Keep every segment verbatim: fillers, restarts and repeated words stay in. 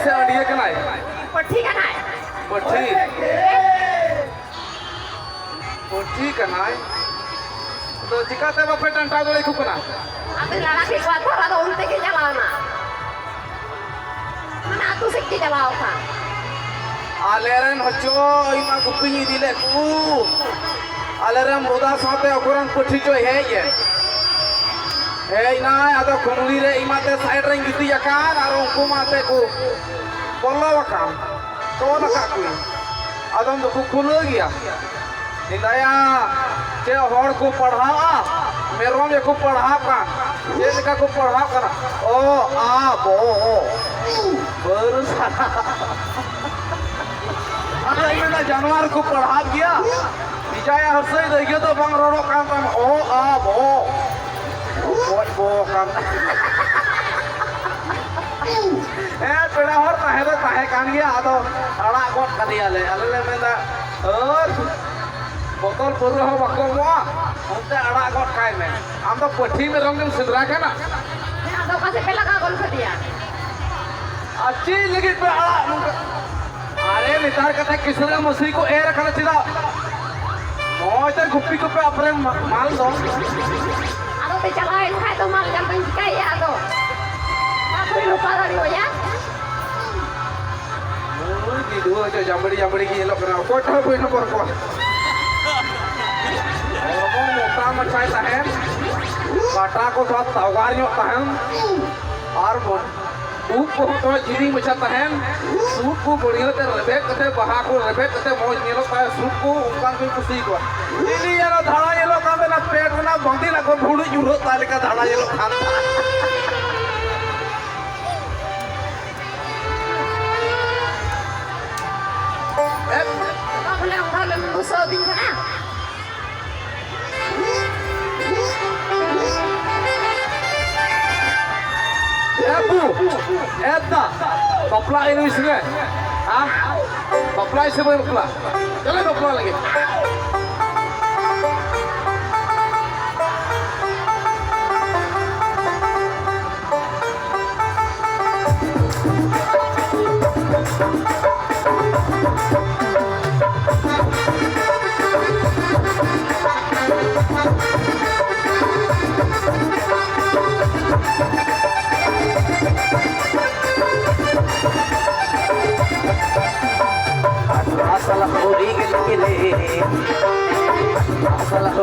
ᱥᱮ ᱟᱹᱰᱤᱭᱟᱹ ᱠᱟᱱᱟᱭ? ᱯᱟᱹᱴᱷᱤ ᱠᱟᱱᱟᱭ᱾ ᱯᱟᱹᱴᱷᱤ? ᱯᱟᱹᱴᱷᱤ ᱠᱟᱱᱟᱭ᱾ ᱟᱫᱚ ᱪᱤᱠᱟᱹᱛᱮ ᱵᱟᱯᱮ ᱰᱟᱱᱴᱟ ᱫᱟᱲᱮ ᱠᱚ ᱠᱟᱱᱟ? ᱟᱫᱚ ᱞᱟᱲᱟ ᱠᱮᱫ ᱠᱚᱣᱟ ᱛᱚ, ᱟᱫᱚ ᱚᱱᱛᱮ ᱜᱮ ᱪᱟᱞᱟᱣ ᱮᱱᱟ᱾ ᱢᱟᱱᱮ ᱟᱹᱛᱩ ᱥᱮᱫ ᱜᱮ ᱪᱟᱞᱟᱣ ᱟᱠᱟᱱ᱾ ᱟᱞᱮ ᱨᱮᱱ ᱦᱚᱪᱚ ᱤᱧ ᱢᱟ ᱜᱩᱯᱤᱧ ᱤᱫᱤ ᱞᱮᱫ ᱠᱚ᱾ ᱟᱞᱮ ᱨᱮᱱ ᱢᱩᱫᱟ ᱥᱟᱶᱛᱮ ᱚᱠᱚᱭ ᱨᱮᱱ ᱯᱟᱹᱴᱷᱤ ᱪᱚᱭ ᱦᱮᱡ ᱮᱱ᱾ ᱦᱮᱡ ᱱᱟᱭ, ᱟᱫᱚ ᱠᱩᱢᱲᱤ ᱨᱮ ᱤᱧ ᱢᱟ ᱛᱮ side ᱨᱮᱧ ᱜᱤᱛᱤᱡ ᱟᱠᱟᱱ ᱟᱨ ᱩᱱᱠᱩ ᱢᱟ ᱛᱮ ᱠᱚ ᱵᱚᱞᱚ ᱟᱠᱟᱱ᱾ ᱛᱚᱞ ᱟᱠᱟᱫ ᱠᱚᱣᱟᱧ᱾ ᱟᱫᱚᱢ ᱫᱚᱠᱚ ᱠᱷᱩᱞᱟᱹᱣ ᱜᱮᱭᱟ᱾ ᱦᱮᱸᱫᱟᱭᱟ, ᱪᱮᱫ ᱦᱚᱲ ᱠᱚ ᱯᱟᱲᱦᱟᱜᱼᱟ? ᱢᱮᱨᱚᱢ ᱜᱮᱠᱚ ᱯᱟᱲᱦᱟᱜ ᱠᱟᱱ᱾ ᱪᱮᱫ ᱞᱮᱠᱟ ᱠᱚ ᱯᱟᱲᱦᱟᱜ ᱠᱟᱱᱟ? ᱚ, ᱟ, ᱵᱚ, ᱚ᱾ ᱵᱟᱹᱨᱩ ᱥᱟᱨᱟ᱾ ᱟᱫᱚᱧ ᱢᱮᱱᱫᱟ, ᱡᱟᱱᱣᱟᱨ ᱠᱚ ᱯᱟᱲᱦᱟᱜ ᱜᱮᱭᱟ? ᱵᱮᱡᱟᱭᱟ ᱦᱟᱹᱥᱟᱹᱭ ᱫᱟᱹᱭᱜᱟᱹ ᱫᱚ ᱵᱟᱝ ᱨᱚᱲᱚᱜ ᱠᱟᱱ ᱛᱟᱢ᱾ ᱚ, ᱟ, ᱵᱚ᱾ ᱜᱚᱡ ᱵᱚ ᱠᱟᱱ᱾ ᱦᱮᱸ, ᱯᱮᱲᱟ ᱦᱚᱲ ᱛᱟᱦᱮᱸ ᱫᱚ ᱛᱟᱦᱮᱸ ᱠᱟᱱ ᱜᱮᱭᱟ, ᱟᱫᱚ ᱟᱲᱟᱜ ᱜᱚᱫ ᱠᱟᱫᱮᱭᱟᱞᱮ᱾ ᱟᱞᱮ ᱞᱮ ᱢᱮᱱᱫᱟ, ᱟᱨ ᱵᱚᱛᱚᱞ ᱯᱟᱹᱣᱨᱟᱹ ᱦᱚᱸ ᱵᱟᱠᱚ ᱮᱢᱚᱜᱼᱟ, ᱚᱱᱛᱮ ᱟᱲᱟᱜ ᱜᱚᱫ ᱠᱟᱭ ᱢᱮ᱾ ᱟᱢ ᱫᱚ ᱯᱟᱹᱴᱷᱤ ᱢᱮᱨᱚᱢ ᱜᱮᱢ ᱥᱮᱸᱫᱽᱨᱟ ᱠᱟᱱᱟ? ᱦᱮᱸ, ᱟᱫᱚ ᱚᱠᱟ ᱥᱮᱫ ᱯᱮ ᱞᱟᱜᱟ ᱜᱚᱫ ᱠᱟᱫᱮᱭᱟ? ᱟᱨ ᱪᱮᱫ ᱞᱟᱹᱜᱤᱫ ᱯᱮ ᱟᱲᱟᱜ ᱱᱚᱝᱠᱟ? ᱟᱨᱮ, ᱱᱮᱛᱟᱨ ᱠᱟᱛᱮ ᱠᱤᱥᱟᱹᱬ ᱢᱟᱹᱥᱨᱤ ᱠᱚ ᱮᱨ ᱟᱠᱟᱱᱟ ᱪᱮᱫᱟᱜ? ᱢᱚᱡᱽ ᱛᱮ ᱜᱩᱯᱤ ᱠᱚᱯᱮ ᱟᱯᱮᱨᱮᱱ ᱢᱟ-, ᱢᱟᱞ ᱫᱚ᱾ ᱟᱫᱚ ᱯᱮ ᱪᱟᱞᱟᱣᱮᱱ ᱠᱷᱟᱡ ᱫᱚ ᱢᱟᱞ ᱜᱟᱱ ᱵᱟᱹᱧ ᱪᱤᱠᱟᱹᱭᱮᱭᱟ ᱟᱫᱚ᱾ ᱚᱠᱟ ᱠᱷᱚᱱ ᱞᱩᱯᱟ ᱫᱟᱲᱮᱣᱟᱭᱟ? ᱱᱩᱭ ᱜᱤᱫᱽᱨᱟᱹ ᱪᱚ ᱡᱟᱢᱵᱲᱤ ᱡᱟᱢᱵᱲᱤ ᱜᱮ ᱧᱮᱞᱚᱜ ᱠᱟᱱᱟ, ᱚᱠᱚᱭ ᱴᱷᱮᱱ ᱵᱟᱹᱧ ᱦᱚᱯᱚᱱ ᱠᱚᱣᱟ᱾ ᱦᱚᱲᱢᱚ ᱢᱚᱴᱟ ᱢᱟᱪᱷᱟᱭ ᱛᱟᱦᱮᱱ, ᱠᱟᱴᱟ ᱠᱚ ᱛᱷᱚᱲᱟ ᱛᱟᱣᱜᱟᱨ ᱧᱚᱜ ᱛᱟᱦᱮᱱ, ᱟᱨ ᱢᱚ-, ᱩᱵ ᱠᱚᱦᱚᱸ ᱛᱷᱚᱲᱟ ᱡᱤᱞᱤᱧ ᱢᱟᱪᱷᱟ ᱛᱟᱦᱮᱱ, ᱥᱩᱫ ᱠᱚ ᱵᱟᱹᱲᱭᱟᱹ ᱛᱮ ᱨᱮᱵᱮᱫ ᱠᱟᱛᱮ, ᱵᱟᱦᱟ ᱠᱚ ᱨᱮᱵᱮᱫ ᱠᱟᱛᱮ ᱢᱚᱡᱽ ᱧᱮᱞᱚᱜ ᱛᱟᱦᱮᱸ, ᱥᱩᱫ ᱠᱚ ᱚᱱᱠᱟᱱ ᱠᱚᱧ ᱠᱩᱥᱤᱭᱟᱠᱚᱣᱟ᱾ ᱤᱧ ᱟᱨᱚ ᱫᱷᱟᱲᱟ ᱧᱮᱞᱚᱜ ᱠᱟᱱ ᱛᱟᱦᱮᱱᱟ, ᱯᱮᱴ ᱨᱮᱱᱟᱜ ᱵᱟᱸᱫᱤ ᱨᱮᱱᱟᱜ ᱠᱚ ᱵᱷᱩᱲᱩᱡ ᱧᱩᱨᱦᱟᱹᱜ ᱛᱟᱭ ᱞᱮᱠᱟ ᱫᱷᱟᱲᱟ ᱧᱮᱞᱚᱜ ᱠᱟᱱ ᱛᱟᱦᱮᱱᱟ᱾ ᱮᱫ᱾ ᱵᱟᱵᱞᱮ ᱚᱱᱠᱟ ᱞᱮᱢ ᱜᱩᱥᱟᱹᱣ ᱫᱤᱧ ᱠᱟᱱᱟ᱾ ᱮ ᱵᱩ, ᱮ ᱫᱟ, ᱵᱟᱯᱞᱟ ᱟᱹᱧ ᱱᱩᱭ ᱥᱚᱸᱜᱮ᱾ ᱟ? ᱵᱟᱯᱞᱟ ᱟᱹᱧ ᱥᱮ ᱵᱟᱹᱧ ᱵᱟᱯᱞᱟ? ᱪᱚᱞᱚ ᱵᱟᱯᱞᱟ ᱞᱟᱹᱜᱤᱫ᱾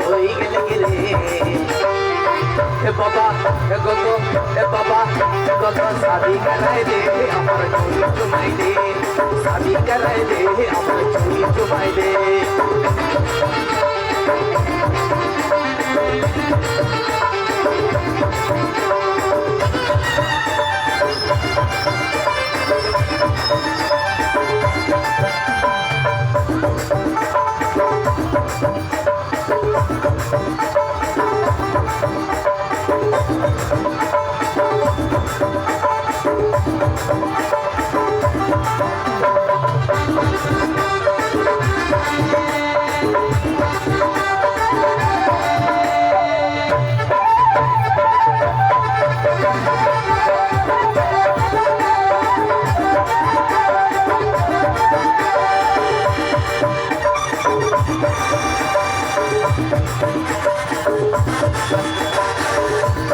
ᱦᱩᱭ ᱜᱮᱞᱮ ᱜᱮᱞᱮ᱾ ᱮ ᱵᱟᱵᱟ, ᱮ ᱜᱚᱜᱚ, ᱮ ᱵᱟᱵᱟ, ᱮ ᱜᱚᱜᱚ, ᱥᱟᱫᱤ ᱠᱟᱱᱟᱭ ᱫᱮ, ᱟᱢᱟᱨ ᱪᱩᱲᱤ ᱪᱩᱢᱟᱭ ᱫᱮ, ᱥᱟᱫᱤ ᱠᱟᱱᱟᱭ ᱫᱮ, ᱟᱢᱟᱨ ᱪᱩᱲᱤ ᱪᱩᱢᱟᱭ ᱫᱮ᱾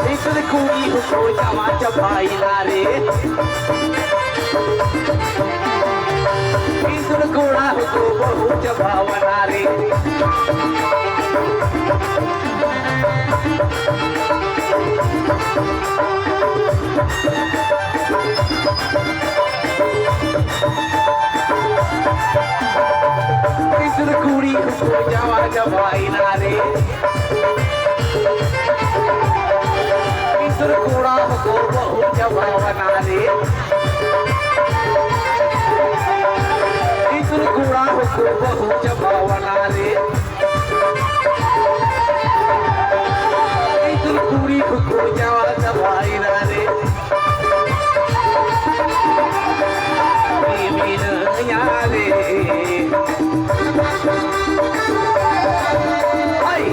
ᱱᱤᱛᱚᱜ ᱫᱚ ᱠᱩᱲᱤ ᱦᱚᱸᱠᱚ ᱡᱟᱶᱟᱭ ᱪᱟᱵᱟᱭᱮᱱᱟ ᱨᱮ᱾ ᱱᱤᱛᱚᱜ ᱫᱚ ᱠᱚᱲᱟ ᱦᱚᱸᱠᱚ ᱵᱟᱹᱦᱩ ᱪᱟᱵᱟᱣᱟᱱᱟ ᱨᱮ᱾ ᱱᱤᱛᱚᱜ ᱫᱚ ᱠᱩᱲᱤ ᱦᱚᱸᱠᱚ ᱡᱟᱶᱟᱭ ᱪᱟᱵᱟᱭᱮᱱᱟ ᱨᱮ᱾ ᱤᱥᱩᱨ ᱠᱚᱲᱟ ᱦᱚᱸᱠᱚ ᱵᱟᱹᱦᱩ ᱪᱟᱵᱟᱣᱟᱱᱟ ᱨᱮ᱾ ᱤᱥᱩᱨ ᱠᱚᱲᱟ ᱦᱚᱸᱠᱚ ᱵᱟᱹᱦᱩ ᱪᱟᱵᱟᱣᱟᱱᱟ ᱨᱮ᱾ ᱤᱥᱩᱨ ᱠᱩᱲᱤ ᱦᱚᱸᱠᱚ ᱡᱟᱶᱟᱭ ᱪᱟᱵᱟᱭᱮᱱᱟ ᱨᱮ᱾ ᱢᱤᱱᱟᱹᱧᱟ ᱨᱮ᱾ ᱦᱟᱭ,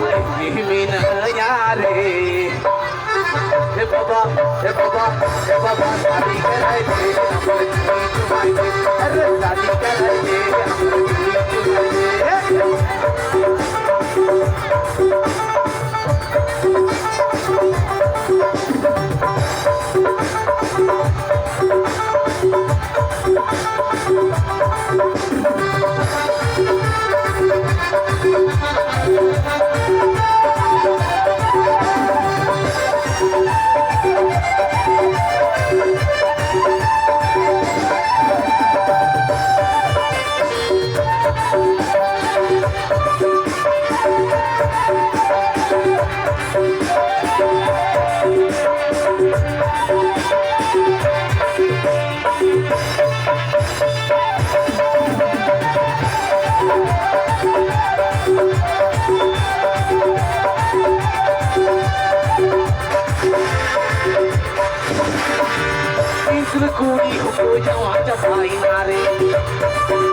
ᱢᱤᱱᱟᱹᱧᱟ ᱨᱮ᱾ ᱦᱮ ᱵᱟᱵᱟ, ᱦᱮ ᱵᱟᱵᱟ, ᱦᱮ ᱵᱟᱵᱟ, ᱥᱟᱹᱨᱤ ᱠᱟᱱᱟᱭ ᱨᱮ, ᱟᱢᱟᱨ ᱪᱩᱲᱤ ᱪᱩᱢᱟᱭ ᱨᱮ, ᱟᱨᱮ ᱥᱟᱹᱨᱤ ᱠᱟᱱᱟᱭ ᱨᱮ, ᱟᱢᱟᱨ ᱪᱩᱲᱤ ᱪᱩᱢᱟᱭ ᱨᱮ᱾ ᱠᱩᱲᱤ ᱦᱚᱸᱠᱚ ᱡᱟᱶᱟ ᱪᱟᱵᱟᱭᱮᱱᱟ ᱨᱮ᱾